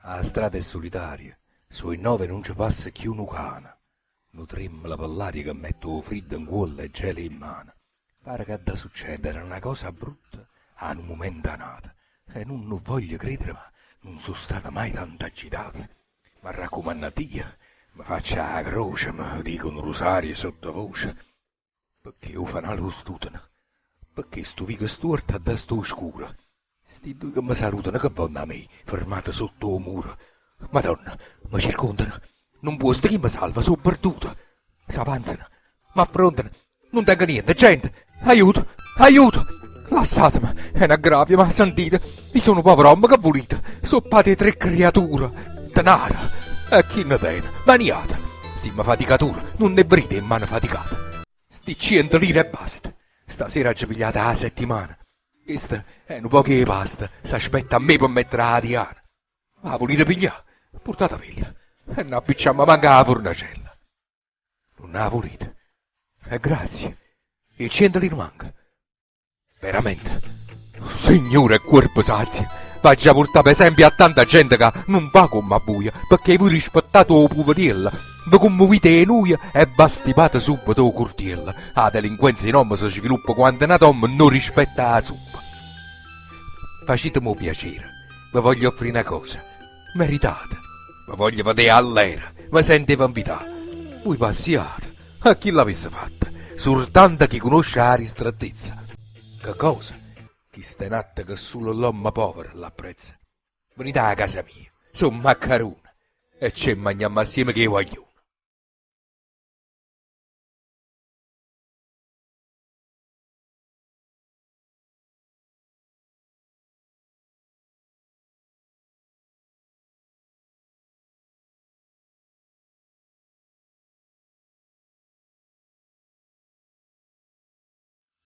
'A strada è sulitaria, so' 'e nnove e nun ce passa cchiù nu cane. Nu tremmolo pe ll'aria che mette 'o friddo 'ncuollo e gela 'e mmane. Pare che adda succedere na cosa brutta 'a nu mumento a n'ato. E nun 'o vvoglio credere ma nun so' stato mai tanto agitato. M'arraccumanno a Dio, me faccio 'a croce, me dico nu rusario sottovoce. Pecché 'o fanale 'o stutano? Pecché stu vico stuorto adda sta 'o scuro? Sti duje che me salutano che vonno 'a me, fermate sotto 'o muro? Madonna, me circondano, nun puosto chi me salva, so' perduto! S'avanzano, m'affrontano, nun tengo niente, gente, aiuto, aiuto! Lassateme, è n'aggravio, ma sentite, i' so' nu povero ommo, che vulite? So' pate 'e tre criature, denaro, e chi ne tene, maniate, simmo faticature, nun 'e vvedite 'e mmane faticate? Sti ciento lire e basta, stasera aggio pigliata 'a settimana, chesta è nu poco 'e pasta, s'aspetta a me pe mettere 'a tiana. 'A vulite piglià? Purtatavella e nun appicciammo manco 'a furnacella. Nun 'a vulite? E grazie, 'e ciento lire manco. Veramente? Signure e cuorpo sazio, v'aggia purtà p'esempio a tanta gente ca nun va comm' a vuje, pecché vui rispettate 'o puveriello, ve cummuvite 'e nuje e v'astipate subbeto 'o curtiello. 'A delinquenza 'e n'ommo se sviluppa quando n'ato ommo nun 'o rispetta 'a zuppa. Faciteme 'o piacere, ve voglio offrì na cosa, meritate, ve voglio vedè allera, ve sento 'e v'invità. Vui pazziate, A chi l'avesse fatta? Surtanto chi cunosce 'a ristrettezza. Che cosa? Chist'è n'atto che sulo l'ommo povero l'apprezza. Venite 'a casa mia, so' maccarune, e ce 'e magnammo assieme cu 'e guagliune.